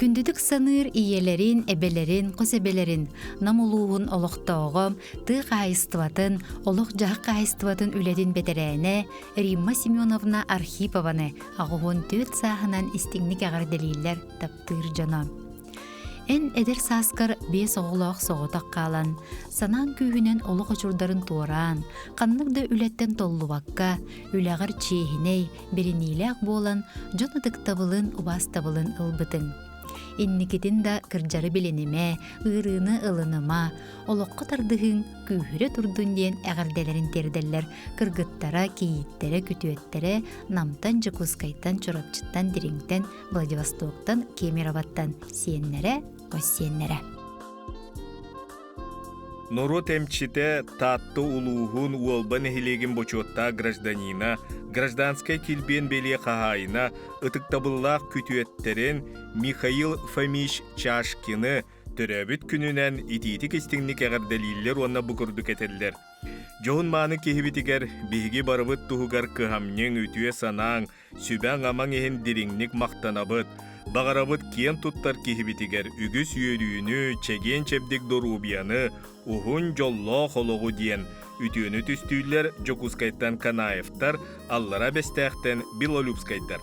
Күндүтүк саныыр ийэлэрин, эбэлэрин, хос эбэлэрин Нам улууһун олохтооҕо, тыа хаһаайыстыбатын, олох-дьаһах хаһаайыстыбатын үлэтин бэтэрээнэ Римма Семеновна Архипованы 84 сааһынан истиҥник эҕэрдэлииллэр таптыыр дьоно. Эн эдэр сааскар биэс оҕолоох соҕотох хаалан, санаан күүһүнэн олох очурдарын туораан, ханнык да үлэттэн толлубакка, үлэҕэр чиэһинэй, бэриниилээх буолан, дьон ытыктабылын, убаастабылын ылбытыҥ. Инникитин да кырдьары билинимэ, ыарыыны ылыныма, олоххо тардыһыҥ күүһүрэ турдун диэн эҕэрдэлэрин тиэрдэллэр кыргыттара, кийииттэрэ, күтүөттэрэ Намтан, Дьокуускайтан, Чурапчыттан, Дириҥтэн, Владивостоктан, Кемеровоттан сиэннэрэ, хос сиэннэрэ. Норуот эмчитэ Таатта улууһун Уолба нэһилиэгин бочуоттаах гражданина, гражданскай килбиэн бэлиэ хаһаайына, ытыктабыллаах күтүөттэрин Михаил Фомич Чашкины төрөөбүт күнүнэн итиитик-истиҥник эҕэрдэлииллэр уонна бу курдук этэллэр. Дьоһун-мааны киһибитигэр биһиги барыбыт туһугар кыһамньыҥ, үтүө санааҥ, Сүбэҥ-амаҥ иһин дириҥник махтанабыт. Баҕарабыт киэн туттар киһибитигэр үгүс үөрүүнү, чэгиэн-чэбдик доруобуйаны, уһун дьоллоох олоҕу диэн үтүөнү түстүүллэр Дьокуускайтан Канаевтар, Аллара Бэстээхтэн Белолюбскайдар.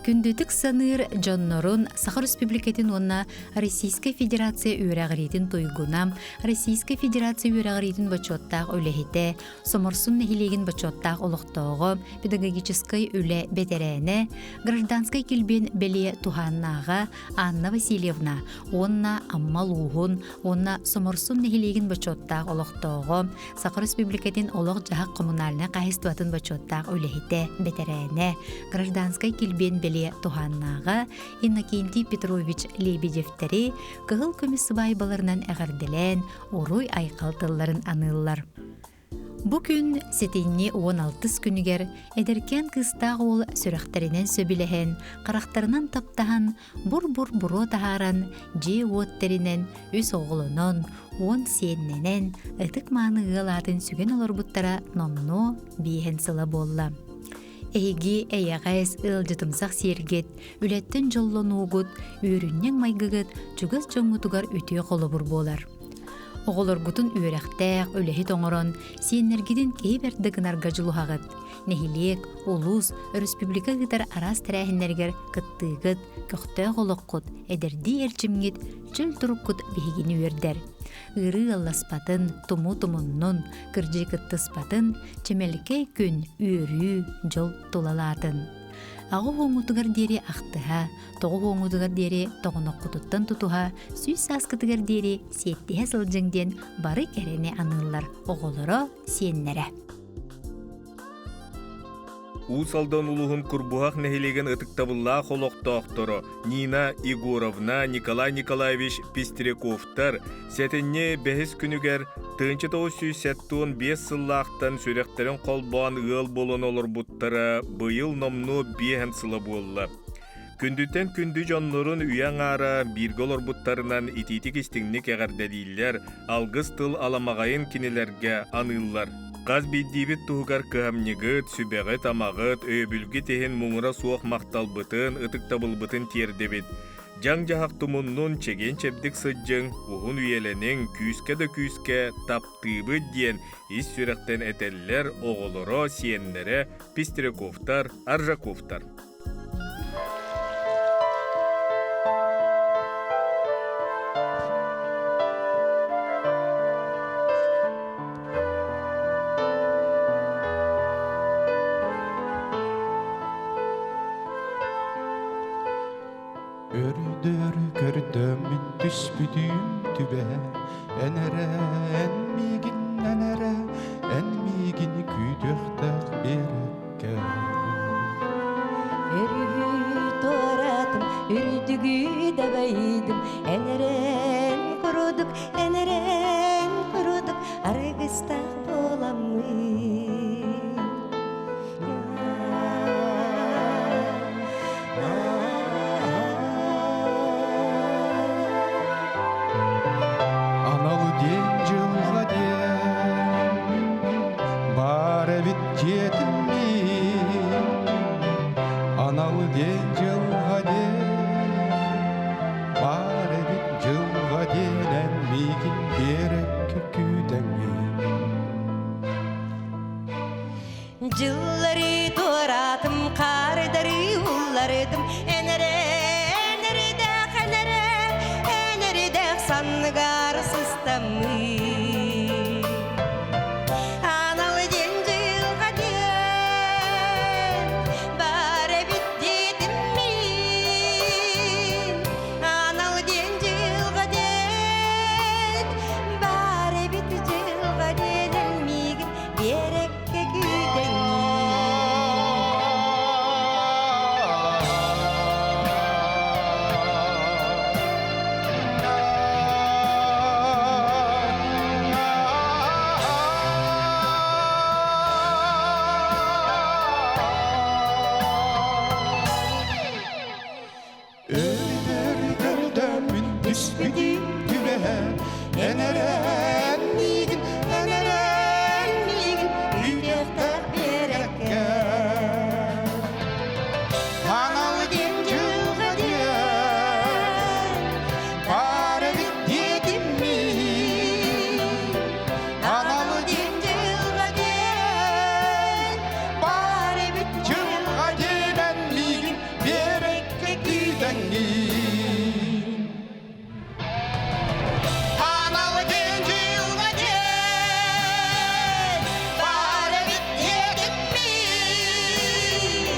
Күндүтүк саныыр дьоннорун Саха Республикатын уонна Российскай Федерация үөрэҕириитин туйгуна, Российскай Федерация үөрэҕириитин бочуоттаах үлэһитэ, Соморсун нэһилиэгин бочуоттаах олохтооҕо, педагогическай үлэ бэтэрээнэ, гражданскай килбиэн бэлиэ туһааннааҕа Анна Васильевна уонна Амма улууһун уонна Соморсун нэһилиэгин бочуоттаах олохтооҕо, Саха Республикатын олох-дьаһах коммунальнай хаһаайыстыбатын бочуоттаах үлэһитэ, бэтэрээнэ, гражданскай килбиэн бэлиэ. бэлиэ туһааннааҕа Иннокентий Петрович Лебедевтэри кыһыл көмүс сыбаайбаларынан эҕэрдэлээн уруй-айхал тылларын аныыллар. Бу күн сэтинньи 16 күнүгэр эдэркээн кыыстаах уол сүрэхтэринэн сөбүлэһэн, харахтарынан таптаһан, бур-бур буруо таһааран, дьиэ-уот тэринэн, үс оҕолонон, уон сиэннэнэн, ытык-мааны ыал аатын сүгэн олорбуттара номнуо биэһэн сыла буолла. Эһиги эйэҕэс, ыалдьытымсах сиэргит, үлэттэн дьоллонуугут, үөрүнньэҥ майгыгыт чугас дьоҥҥутугар үтүө холобур буолар. Оҕолоргутун үөрэхтээх, үлэһит оҥорон, сиэннэргитин киһи бэрдэ гынарга дьулуһаҕыт. Нэһилиэк, улуус, өрөспүүбүлүкэ ыытар араас тэрээһиннэригэр кыттыыгыт, көхтөөх олоххут, эдэрдии эрчимҥит, чөл туруккут биһигини үөрдэр. Ыарыы ыалласпатын, тумуу тумуннун, кырдьыы кыттыспатын, чэмэлкэй күн, үөрүү, дьол тулалаатын. Аҕа уоҥҥутугар диэри ахтыһа, тоҕу уоҥҥутугар диэри тоҕоноххутуттан тутуһа, сүүс сааскытыгар диэри сиэттиһэ сылдьыҥ диэн бары кэрэни аныыллар оҕолоро, сиэннэрэ. Уус Алдан улууһун Курбуһах нэһилиэгин ытыктабыллаах олохтоохторо Нина Егоровна, Николай Николаевич Пестряковтар сэтинньи бэһис күнүгэр 1975 сыллаахтан сүрэхтэрин холбоон ыал буолан олорбуттара быйыл номнуо биэһэн сыла буолла. Күндүттэн күндү дьоннорун үйэ аҥаара бииргэ олорбуттарынан итиитик-истиҥник эҕэрдэлииллэр, алгыс тыл аламаҕайын кинилэргэ аныыллар. Хас биирдиибит туһугар кыһамньыгыт, сүбэҕит-амаҕыт, өйөбүлгүт иһин муҥура суох махталбытын, ытыктабылбытын тиэрдэбит. Дьаҥ-дьаһах тумуннун, чэгиэн-чэбдик сылдьыҥ, уһун үйэлэниҥ, күүскэ да күүскэ таптыыбыт диэн ис сүрэхтэн этэллэр оҕолоро, сиэннэрэ Пестряковтар, Аржаковтар. Өрдөр көрдөммүн түспүтүм түбэһэ Эн эрэ, эн миигин, эн эрэ, эн миигин күүтүөхтээх биэрэккэ Өрүһү туоратым, үрдүгү дабайдым, эн эрэн курдук, эн эрэн курдук аргыстаах буоламмын. Анал диэн дьылҕа диэн баар эбит дьиэтим мин Анал диэн дьылҕа диэн баар эбит дьылҕа диэн эн миигин биэрэккэ күүтэҥҥин Дьыллары туораатым, хаардары уллардым, эн эрэ, эн эрэдээх, эн эрэ, эн эрэдээх санныгар сыстаммын. Анал диэн дьылҕа диэн бар эбит диэтим мин. Анал диэн дьылҕа диэн бар эбит дьылҕа диэн эн миигин биэрэккэ Өр көрдөммүн түспүтүм түбэһэ Эн эрэн миигин, эн эрэн миигин Күүтүөхтээх биэрэккэ Анал диэн дьылҕа диэн Баар эбит диэтим мин Анал диэн дьылҕа диэн Баар эбит дьылҕа диэн эн миигин Биэрэккэ күүтэҥҥин Анал диэн дьылҕа диэн Баар эбит диэтим мин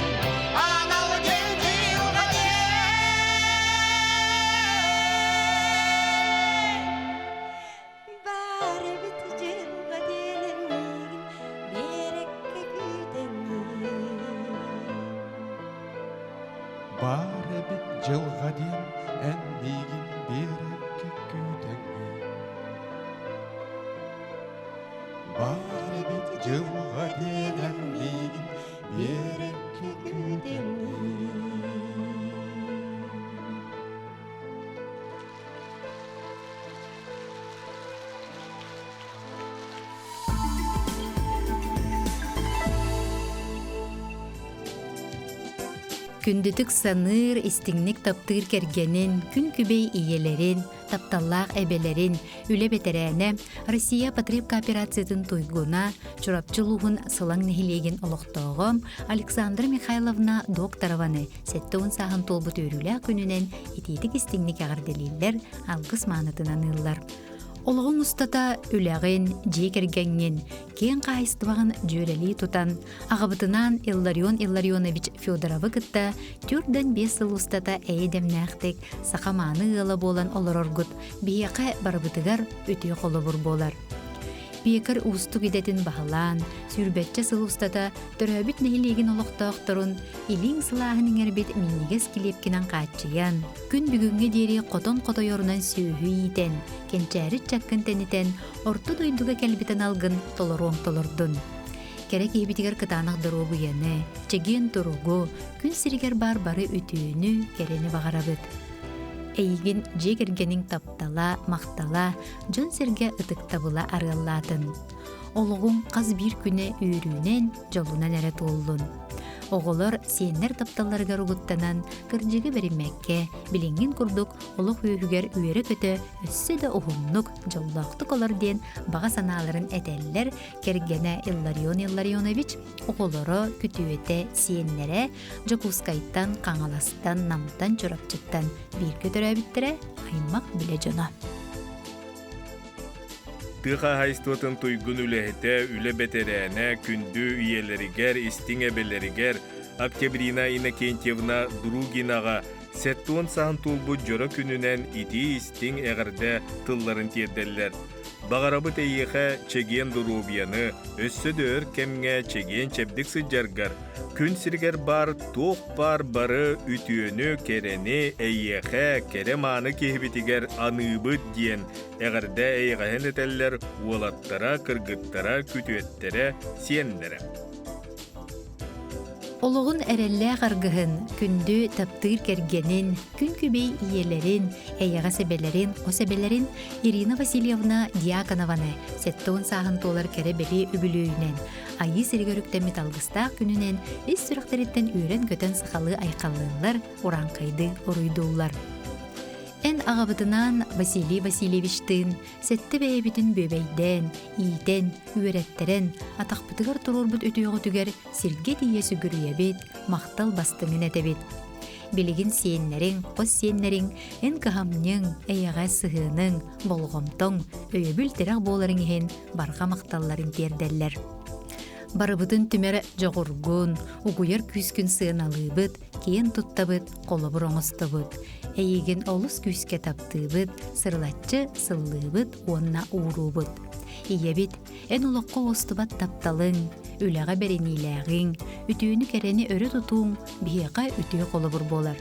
Анал диэн дьылҕа диэн Баар эбит дьылҕа диэн миигин биэрэккэ күүтэҥҥин. Баар эбит дьылҕа диэнэн миигин биэрэккэ күүтэммин. Күндүтүк саныыр, истиҥник таптыыр кэргэнин, күн күбэй ийэлэрин, тапталлаах эбэлэрин, үлэ бэтэрээнэ, Россия потребкооперациятын туйгуна, Чурапчы улууһун Сылаҥ нэһилиэгин олохтооҕо Александра Михайловна Докторованы 70 сааһын туолбут үөрүүлээх күнүнэн итиитик истиҥник эҕэрдэлииллэр, алгыс маанытын аныыллар. Олоҕуҥ устата үлэҕин, дьиэ кэргэҥҥин, киэҥ хаһаайыстыбаҕын дьүөрэлии тутан, аҕабытынаан Илларион Илларионович Федоровы кытта түөртэн биэс сыл устата эйэ-дэмнээхтик саха мааны ыала буолан олороргут биһиэхэ барыбытыгар үтүө холобур буолар. Пиэкэр уустук идэтин баһылаан, сүүрбэччэ сыл устата төрөөбүт нэһилиэгин олохтоохторун илииҥ сылааһын иҥэрбит минньигэс килиэпкинэн хааччыйан, күн бүгүҥҥэ диэри хотон хотойорунан сүөһү иитэн, кэнчээри ыччаккын тэнитэн, орто дойдуга кэлбит аналгын толоруоҥ толордун. Кэрэ киһибитигэр кытаанах доруобуйаны, чэгиэн туругу, күн сиригэр баар бары үтүөнү, кэрэни баҕарабыт. Эйигин дьиэ кэргэниҥ таптала, махтала, дьон-сэргэ ытыктабыла арыаллаатын. Олоҕуҥ хас биир күнэ үөрүүнэн, дьолунан эрэ туоллун. Оҕолор сиэннэр тапталларыгар угуттанан, кырдьыгы бэриммэккэ, билиҥҥин курдук олох үөһүгэр үөрэ-көтө өссө да уһуннук, дьоллоохтук олор диэн баҕа санааларын этэллэр кэргэнэ Илларион Илларионович, оҕолоро, күтүөтэ, сиэннэрэ Дьокуускайтан, Хаҥаластан, Намтан, Чурапчыттан бииргэ төрөөбүттэрэ аймах билэ дьоно. Тыа хаһаайыстыбатын туйгун үлэһитэ, үлэ бэтэрээнэ, күндү ийэлэригэр, истиҥ эбэлэригэр Октябрина Иннокентьевна Другинаҕа 70 сааһын туолбут дьоро күнүнэн итии-истиҥ эҕэрдэ тылларын тиэрдэллэр. Баҕарабыт эйиэхэ чэгиэн доруобуйаны, өссө да өр кэмҥэ чэгиэн-чэбдик сылдьаргар, күн сиригэр баар туох баар бары үтүөнү, кэрэни эйиэхэ, кэрэ-мааны киһибитигэр аныыбыт диэн эҕэрдэ эйэҕэһин этэллэр уолаттара, кыргыттара, күтүөттэрэ, сиэннэрэ. Олоҕун эрэллээх аргыһын, күндү таптыыр кэргэнин, күн күбэй ийэлэрин, эйэҕэс эбэлэрин, хос эбэлэрин Ирина Васильевна Дьяконованы 70 сааһын туолар кэрэ-бэлиэ үбүлүөйүнэн, Айыы сиригэр үктэммит алгыстаах күнүнэн ис сүрэхтэриттэн үөрэн-көтөн сахалыы айхаллыыллар, урааҥхайдыы уруйдууллар. Эн аҕабытынаан Василий Васильевичтыын сэттэ бэйэбитин бүөбэйдээн, иитэн, үөрэттэрэн, атахпытыгар туруорбут үтүөҕүтүгэр сиргэ тиийэ сүгүрүйэбит, махтал бастыҥын этэбит. Билигин сиэннэриҥ, хос сиэннэриҥ эн кыһамньыҥ, эйэҕэс сыһыаныҥ, болҕомтоҥ, өйөбүл-тирэх буоларыҥ иһин барҕа махталларын тиэрдэллэр. Барыбытын түмэр дьоҕургун, угуйар күүскүн сыаналыыбыт, киэн туттабыт, холобур оҥостобут. Эйигин олус күүскэ таптыыбыт, сырылаччы сыллыыбыт уонна ууруубут. Ийэбит, эн олоххо уостубат тапталыҥ, үлэҕэ бэриниилээҕиҥ, үтүөнү-кэрэни өрө тутууҥ биһиэхэ үтүө холобур буолар.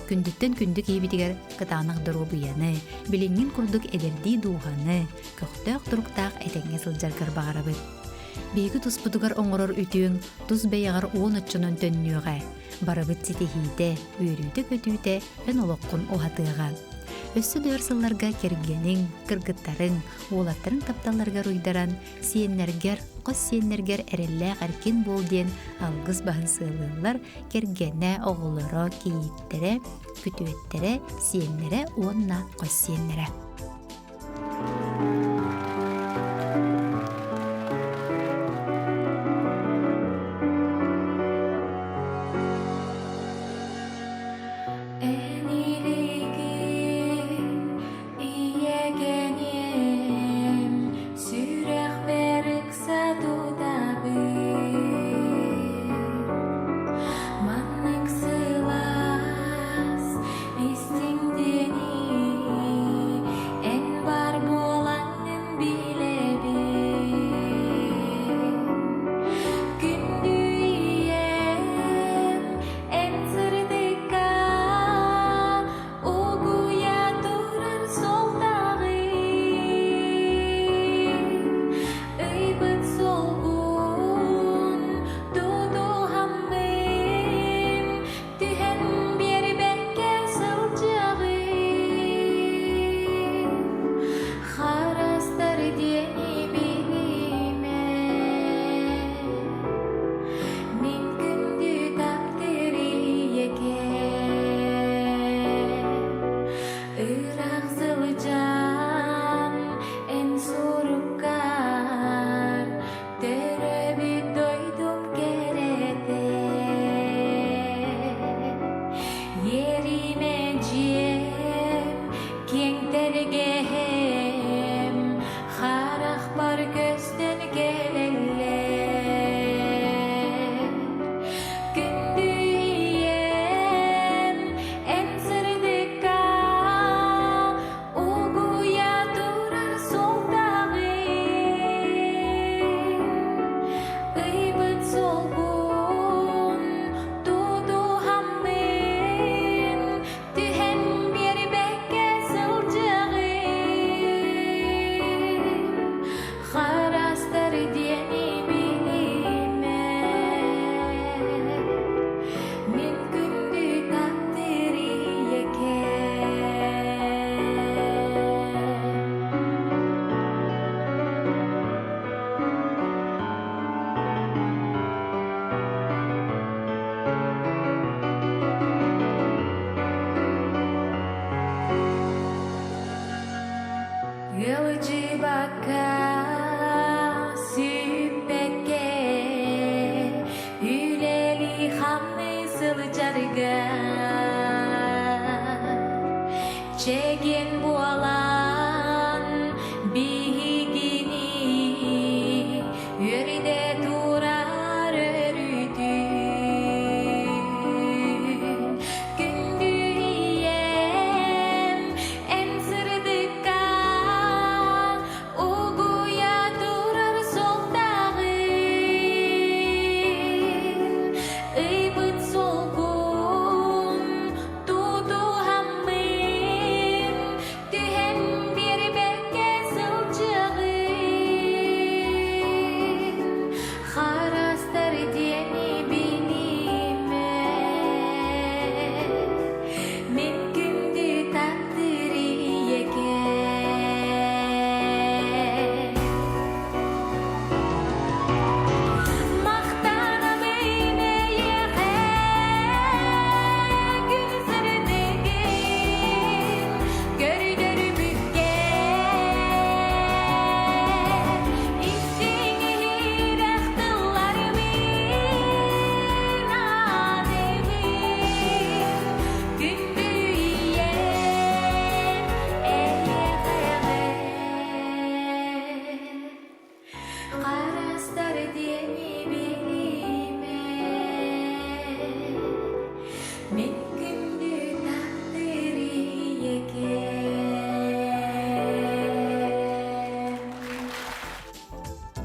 Күндүттэн күндү киһибитигэр кытаанах доруобуйаны, билиҥҥин курдук эдэрдии дууһаны, көхтөөх туруктаах этэҥҥэ сылдьаргар баҕарабыт. Биһиги туспутугар оҥорор үтүөҥ тус бэйэҕэр уон оччонон төннүөҕэ. Барыбыт ситиһиитэ, үөрүүтэ-көтүүтэ эн олоххун уһатыаҕа. Өссө да өр сылларга кэргэниҥ, кыргыттарыҥ, уолаттарыҥ тапталларыгар уйдаран, сиэннэргэр, хос сиэннэргэр эрэллээх эркин буол диэн алгыс баһын сыалыыллар кэргэнэ, оҕолоро, кийииттэрэ, күтүөттэрэ, сиэннэрэ уонна хос сиэннэрэ. Эн илиигин ийэгэниэм, сүрэхпэр ыкса тутабын. Маннык сылаас истиҥ диэни.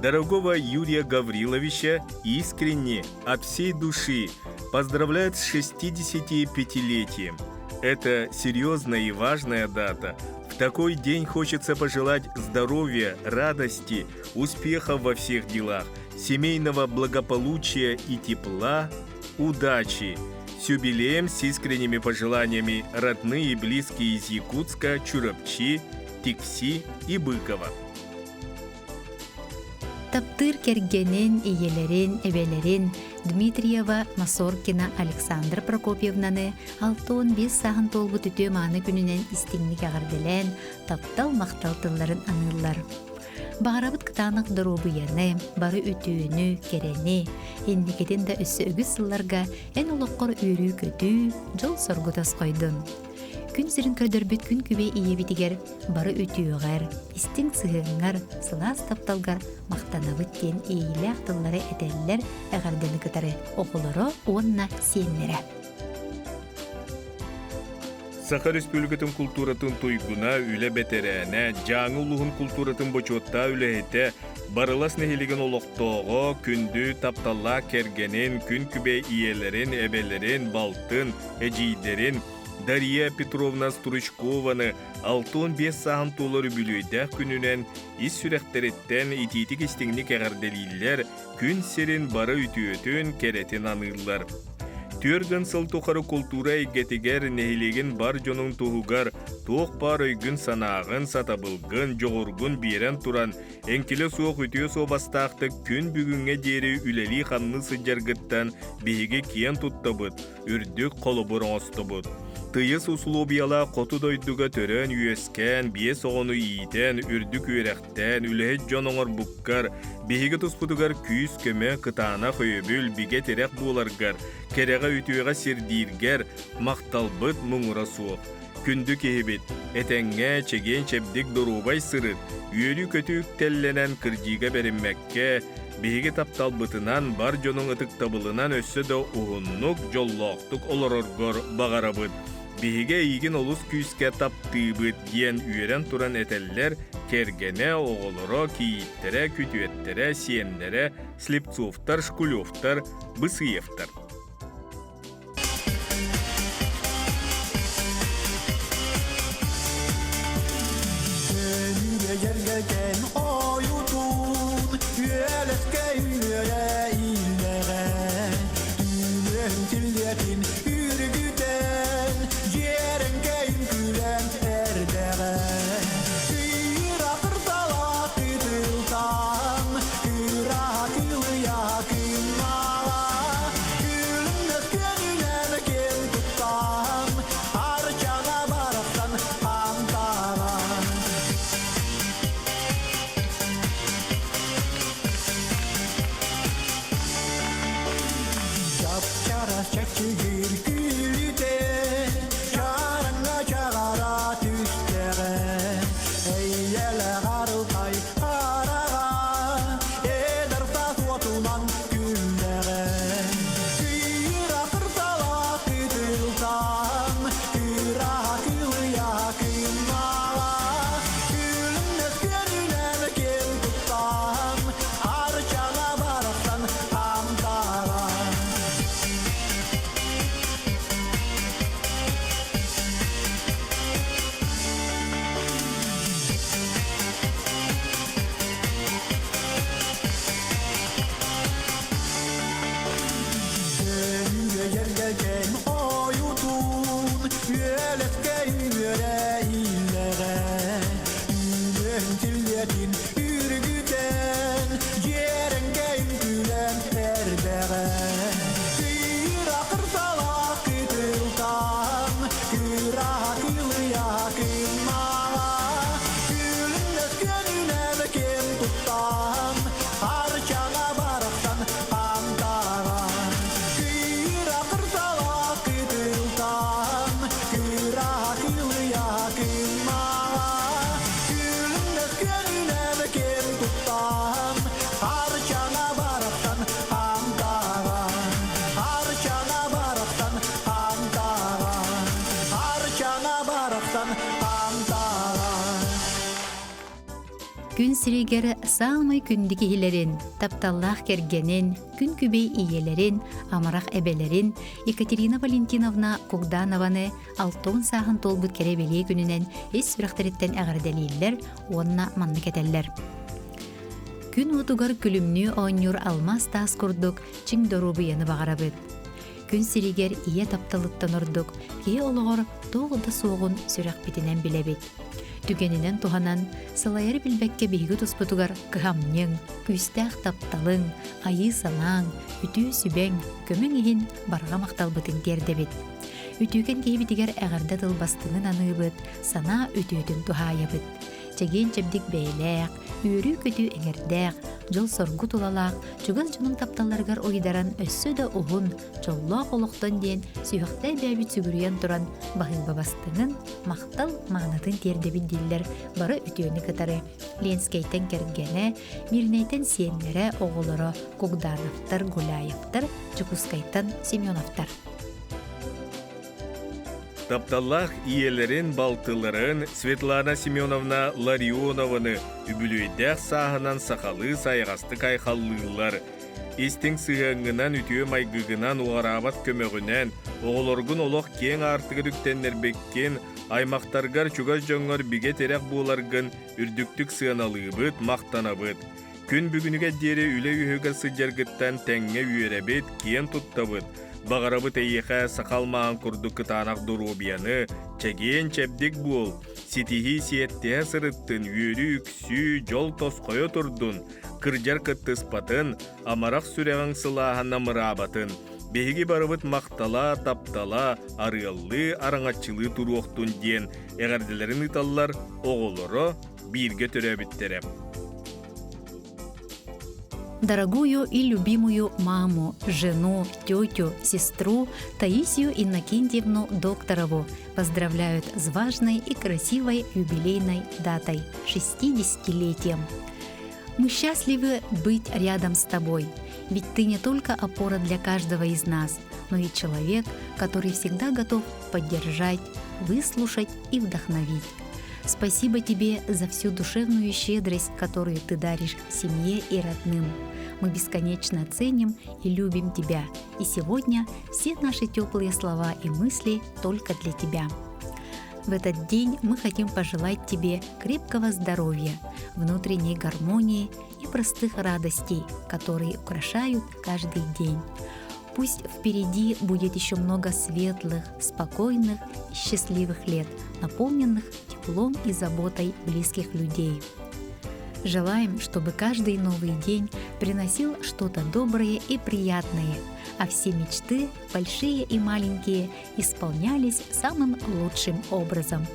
Дорогого Юрия Гавриловича искренне, от всей души поздравляют с 65-летием. Это серьезная и важная дата. В такой день хочется пожелать здоровья, радости, успехов во всех делах, семейного благополучия и тепла, удачи. С юбилеем с искренними пожеланиями родные и близкие из Якутска, Чурапчи, Тикси и Быкова. Таптыыр кэргэнин, ийэлэрин, эбэлэрин Дмитриева Масоркина Александра Прокопьевнаны 65 сааһын туолбут үтүө-мааны күнүнэн истиҥник эҕэрдэлээн, таптал-махтал тылларын аныыллар. Баҕарабыт кытаанах доруобуйаны, бары үтүөнү, кэрэни, инникитин да өссө үгүс сылларга эн олоххор үөрүү-көтүү, дьол-соргу тосхойдун. Күн сирин көрдөрбүт күн күбэй ийэбитигэр бары үтүөҕэр, истиҥ сыһыаҥҥар, сылаас тапталгар махтанабыт диэн иэйиилээх тыллары этэллэр эҕэрдэни кытары оҕолоро уонна сиэннэрэ. Саха Республикатын култууратын туйгуна, үлэ бэтэрээнэ, Дьааҥы улууһун култууратын бочуоттаах үлэһитэ, Барылас нэһилигин олохтооҕо, күндү, тапталлаах кэргэнин, күн күбэй ийэлэрин, эбэлэрин, балтын, эдьиийдэрин, Дария Петровна Стручкованы 65 сааһын туолар үбүлүөйдээх күнүнэн ис сүрэхтэриттэн итиитик-истиҥник эҕэрдэлииллэр, күн сирин бары үтүөтүн, кэрэтин аныыллар. Түөрт сыл тухары култуура эйгэтигэр нэһилиэгин бар дьонун туһугар туох баар өйгүн-санааҕын, сатабылгын, дьоҕургун биэрэн туран, эҥкилэ суох үтүө суобастаахтык күн бүгүҥҥэ диэри үлэлии-хамныы сылдьаргыттан биһиги киэн туттабыт, үрдүк холобур оҥостобут. Тыйыс усулуобуйалаах хоту дойдуга төрөөн-үөскээн, биэс оҕону иитэн, үрдүк үөрэхтээн, үлэһит дьон оҥорбуккар, биһиги туспутугар күүс-көмө, кытаанах өйөбүл, бигэ тирэх буоларгар, кэрэҕэ-үтүөҕэ сирдииргэр махталбыт муҥура суох. Күндү киһибит, этэҥҥэ, чэгиэн-чэбдик доруобай сырыт, үөрүү-көтүү үктэллэнэн кырдьыыга бэриммэккэ, биһиги тапталбытынан, бар дьонуҥ ытыктабылынан өссө да уһуннук, дьоллоохтук олороргор баҕарабыт. Биһиги эйигин олус күүскэ таптыыбыт, диэн үөрэн туран этэллэр кэргэнэ, оҕолоро, кийииттэрэ, күтүөттэрэ, сиэннэрэ Слепцовтар, Шкулевтар, Бысыевтар. Үөргэтэн ойутун, үөлэскэ үөрэ иилэҕэ. Түүнүөн тиллиэтин үргүтэн, дьиэрэҥкэйин күлэн эрдэҕэ. Кыыра кырдала кытылтан, кыра кылыйа кыҥала. сиригэр саамай күндү киһилэрин, тапталлаах кэргэнин, күн күбэй ийэлэрин, амарах эбэлэрин Екатерина Валентиновна Кугданованы алтон сааһын туолбут кэрэ бэлиэ күнүнэн ис сүрэхтэриттэн эҕэрдэлииллэр уонна маннык этэллэр. Күн уотугар күлүмнүү оонньуур алмаас таас курдук чиҥ доруобуйаны баҕарабыт. Күн сиригэр ийэ тапталыттан ордук киһи олоҕор туох да суоҕун сүрэхпитинэн билэбит. Түгэнинэн туһанан, сылайары билбэккэ биһиги туспутугар кыһамньыҥ, күүстээх тапталыҥ, айыы санааҥ, үтүө сүбэҥ, көмөҥ иһин барҕа махталбытын тиэрдэбит. Үтүөкэн киһибитигэр эҕэрдэ тыл бастыҥын аныыбыт, санаа үтүөтүн туһаайабыт. Чэгиэн-чэбдик бэйэлээх, үөрүү-көтүү эҥэрдээх, дьол-соргу тулалаах, чугас дьонуҥ тапталларыгар уйдаран өссө да уһун, дьоллоох олохтон диэн сүһүөхтэй бэйэбит сүгүрүйэн туран баһыыба бастыҥын, махтал маанатын тиэрдэбит дииллэр бары үтүөнү кытары Ленскэйтэн кэргэнэ, Мирнэйтэн сиэннэрэ, оҕолоро Кугдановтар, Гуляевтар, Дьокуускайтан Семеновтар. Тапталлаах ийэлэрин, балтыларын Светлана Семеновна Ларионованы үбүлүөйдээх сааһынан сахалыы сайаҕастык айхаллыыллар. Истиҥ сыһыаҥҥынан, үтүө майгыгынан, уҕараабат көмөҕүнэн, оҕолоргун олох киэҥ аартыгар үктэннэрбиккин, аймахтаргар, чугас дьоҥҥор бигэ тирэх буоларгын үрдүктүк сыаналыыбыт, махтанабыт. Күн бүгүнүгэр диэри үлэ үөһүгэр сылдьаргыттан тэҥҥэ үөрэбит, киэн туттабыт. Баҕарабыт эйиэхэ саха алмааһын курдук кытаанах доруобуйаны, чэгиэн-чэбдик буол, ситиһии сиэттиһэ сырыттын, үөрүү-үксүү, дьол тосхойо турдун, кырдьар кыттыспатын, амарах сүрэҕиҥ сылааһа намыраабатын. Биһиги барыбыт махтала, таптала, арыаллыы, араҥаччылыы туруохтун диэн эҕэрдэлэрин ыыталлар оҕолоро, бииргэ төрөөбүттэрэ. Дорогую и любимую маму, жену, тетю, сестру Таисию Иннокентьевну Докторову поздравляют с важной и красивой юбилейной датой – 60-летием. Мы счастливы быть рядом с тобой, ведь ты не только опора для каждого из нас, но и человек, который всегда готов поддержать, выслушать и вдохновить. Спасибо тебе за всю душевную щедрость, которую ты даришь семье и родным. Мы бесконечно ценим и любим тебя. И сегодня все наши теплые слова и мысли только для тебя. В этот день мы хотим пожелать тебе крепкого здоровья, внутренней гармонии и простых радостей, которые украшают каждый день. Пусть впереди будет еще много светлых, спокойных и счастливых лет, наполненных теплом и заботой близких людей. Желаем, чтобы каждый новый день приносил что-то доброе и приятное, а все мечты, большие и маленькие, исполнялись самым лучшим образом.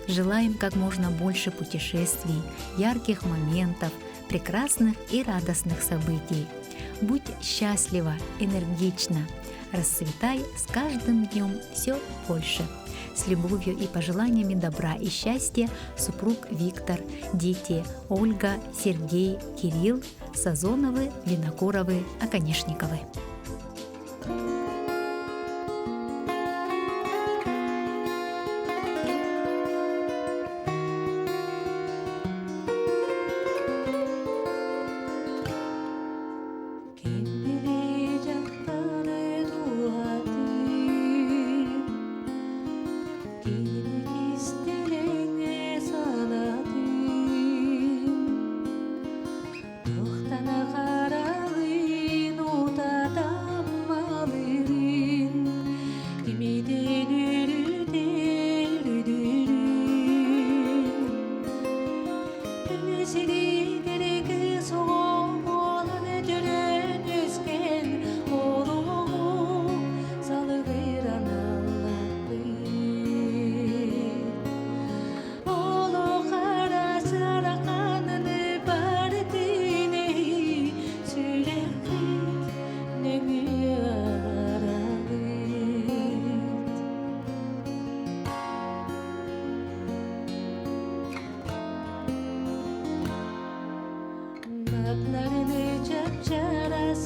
Желаем как можно больше путешествий, ярких моментов, прекрасных и радостных событий. Будь счастлива, энергична, расцветай с каждым днем все больше. С любовью и пожеланиями добра и счастья супруг Виктор, дети Ольга, Сергей, Кирилл, Сазоновы, Винокуровы, Оконешниковы. Ким дьахтары туһатыы, кини кистэлэҥэ санатыы, Туохтана харалыын утатаммалыырын, кимитин үрүтэр үдүрүн. Напнарыны чап-чарас.